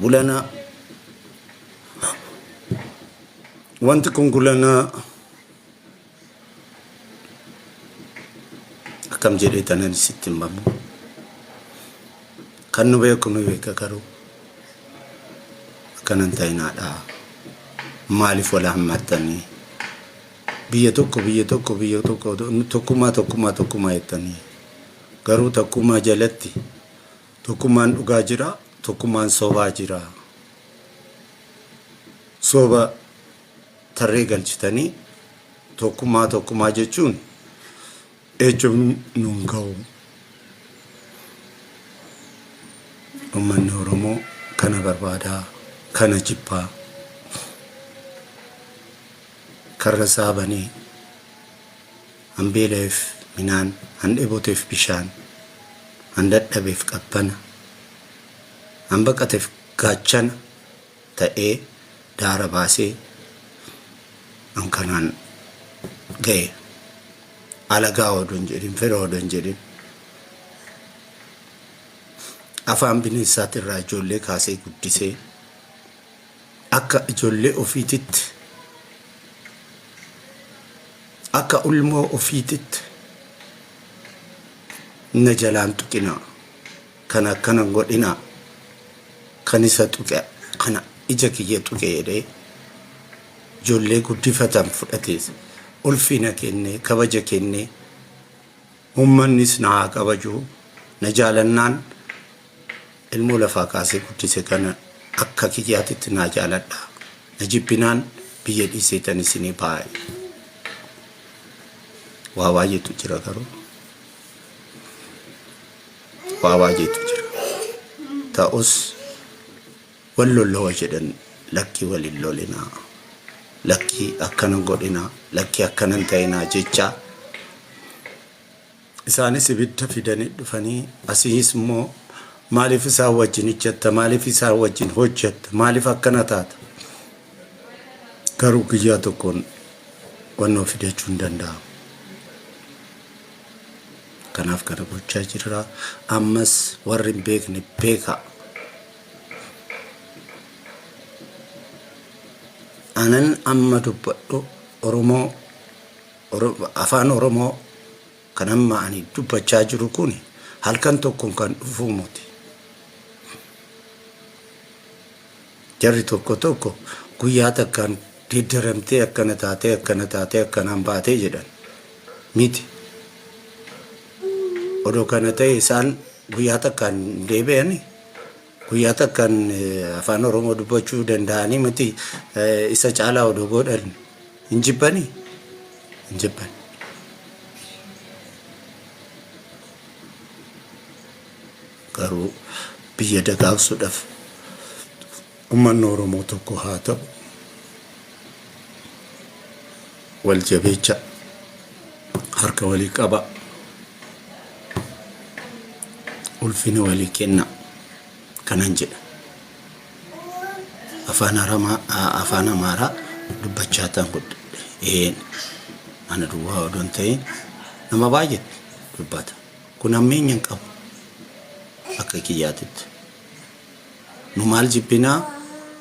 Gulanaa wanti kun gulanaa akkam jedhee tanan sitti hin bamu. Kan nu beeku nu beeka garuu akkanan ta'inaadha. Maaliif wal hammattanii? Biyya tokko biyya tokko biyya tokko tokkummaa tokkummaa tokkummaa jettanii garuu tokkummaa jalatti tokkummaan dhugaa jira tokkummaan sobaa jira. Soba tarree galchitanii tokkummaa tokkummaa jechuun jechuun nuun ga'u. Uummanni Oromoo kana barbaadaa kana jibbaa karra isaa banee han beela'eef midhaan, han dheeboteef bishaan, han dadhabeef qabbana, han baqateef gaachana ta'ee daara baasee an kanaan ga'e. Alagaa odoo hin jedhin, fira odoo hin jedhin. Afaan bineensaatirraa ijoollee kaasee guddisee akka ijoollee ofiititti akka ulmoo ofiititti na jalaan tuqinaa kan akkana hin godhinaa kan isa tuqe kana ija kiyya tuqe jedhee ijoollee guddifatan fudhatee ulfina kennee kabaja kennee uummannis na haa kabaju na jaalannaan ilmoo lafaa kaasee guddise kana akka kiyyaatitti naa jaaladha. Na jibbinaan biyya dhiiseetan isinii baa'e. Waa baay'eetu jira garuu. Waa baay'eetu jira. Ta'us wal lollawa jedhan lakkii wal hin lolinaa. Lakkii akkana godhinaa. Lakkii akkana hin ta'inaa jechaa. Isaanis ibidda fidanii dhufanii asiis immoo maaliif isaan wajjin ijjatta maaliif isaan wajjin hojjatta maaliif akkana taata garuu guyyaa tokkoon wannoo fidachuu hin danda'amu. Kanaaf kana gochaa jirra. Ammas warri hin beekne beekaa. Anan amma dubbadhu Oromoo Afaan Oromoo kan amma ani dubbachaa jiru kun halkan tokkoon kan dhufuu miti. Jarri tokko tokko guyyaa takkaan geeddaramtee akkana taatee akkana taatee akkanaan baatee jedhan miti. Odoo kana ta'e isaan guyyaa takkaan hin deebi'ani. Guyyaa takkaan afaan Oromoo dubbachuu danda'anii miti isa caalaa odoo godhan hin jibbanii? Hin jibban. Garuu biyya dagaagsuudhaaf uummanni Oromoo tokko haa ta'u. Wal jabeecha harka walii qaba. Ulfina walii kenna. Kanan jedha. Afaan Aramaa afaan Amaaraa dubbachaa ta'an guddadhe. Een ana duwwaa odoo hin ta'in nama baay'eetu dubbata. Kun hammeenya hin qabu akka kiyyaatitti. Nu maal jibbinaa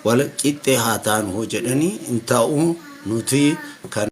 wal qixxee haa taanu hoo jedhanii hin ta'u nuti kan.